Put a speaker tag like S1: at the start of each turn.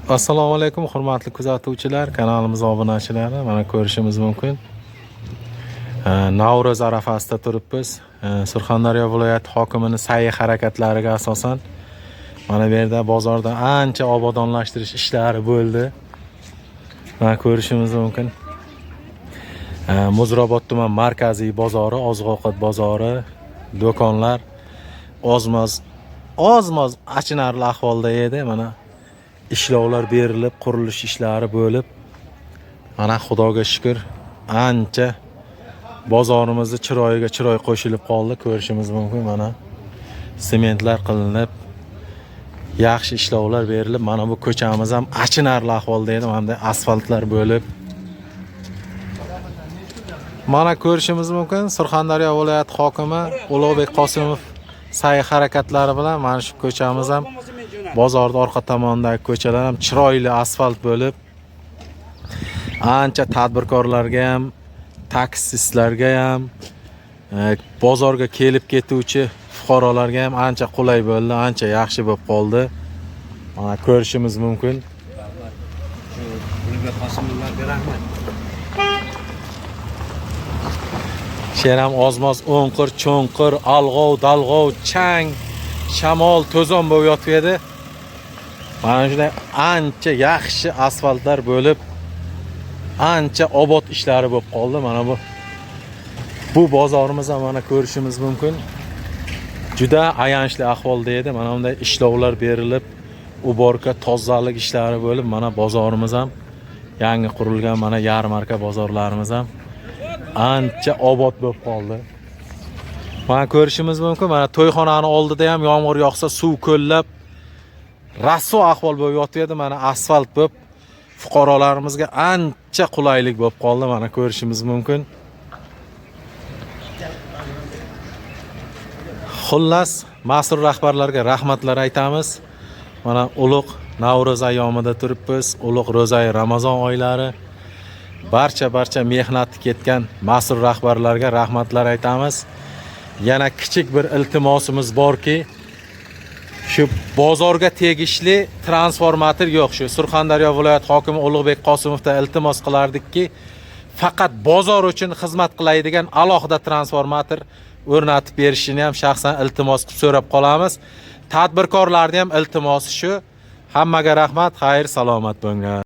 S1: Assalomu alaykum, hurmatli kuzatuvchilar, kanalimiz obunachilari. Mana ko'rishimiz mumkin. Navro'z arafasida turibmiz. Surxondaryo viloyati hokimini sa'yi harakatlariga asosan mana bu yerda bozorda ancha obodonlashtirish ishlari bo'ldi. Mana ko'rishimiz mumkin. Muzrabot tuman markaziy bozori, oziq-ovqat bozori, do'konlar ozmoz achinarli ahvolda edi. Mana ishlovlar berilib, qurilish ishlari bo'lib, mana Xudoga shukr, ancha bozorimizni chiroyiga chiroy qo'shilib qoldi. Ko'rishimiz mumkin, mana sementlar qilinib, yaxshi ishlovlar berilib, mana bu ko'chamiz ham achinarli ahvolda edi. Mana bunday asfaltlar bo'lib, mana ko'rishimiz mumkin, Surxondaryo viloyati hokimi Ulug'bek Qosimov sa'y harakatlari bilan mana shu ko'chamiz ham, bozorni orqa tomonidagi ko'chalar ham chiroyli asfalt bo'lib, ancha tadbirkorlarga ham, taksistlarga ham, bozorga kelib ketuvchi fuqarolarga ham ancha qulay bo'ldi, ancha yaxshi bo'lib qoldi. Mana ko'rishimiz mumkin.
S2: Ulug'bek Qosimovlarga rahmat.
S1: Sher ham ozmoz o'nqir cho'nqir, alg'ov dalg'ov, chang, shamol, to'zon bo'lib yotib edi. Mana shunday ancha yaxshi asfaltlar bo'lib, ancha obod ishlari bo'lib qoldi. Mana bu bozorimiz ham mana ko'rishimiz mumkin. Juda ayanchli ahvolda edi. Mana bunday ishlovlar berilib, uborka, tozalik ishlari bo'lib, mana bozorimiz ham, yangi qurilgan mana yarmarka bozorlarimiz ham ancha obod bo'lib qoldi. Mana ko'rishimiz mumkin, mana to'yxonani oldida ham yomg'ir yog'sa suv ko'llab rasvo ahvol bo'lib yotib edi. Mana asfalt bo'lib, fuqarolarimizga ancha qulaylik bo'lib qoldi. Mana ko'rishimiz mumkin. Xullas, mas'ul rahbarlarga rahmatlar aytamiz. Mana ulug' Navro'z ayyomida turibmiz, ulug' ro'zai Ramazon oylari. Barcha mehnati ketgan mas'ul rahbarlarga rahmatlar aytamiz. Yana kichik bir iltimosimiz borki, shu bozorga tegishli transformator yo'q. Shu Surxondaryo viloyat hokimi Ulug'bek Qosimovdan iltimos qilardikki, faqat bozor uchun xizmat qiladigan alohida transformator o'rnatib berishini ham shaxsan iltimos qilib so'rab qolamiz. Tadbirkorlarni ham iltimosi shu. Hammaga rahmat, xayr, salomat bo'linglar.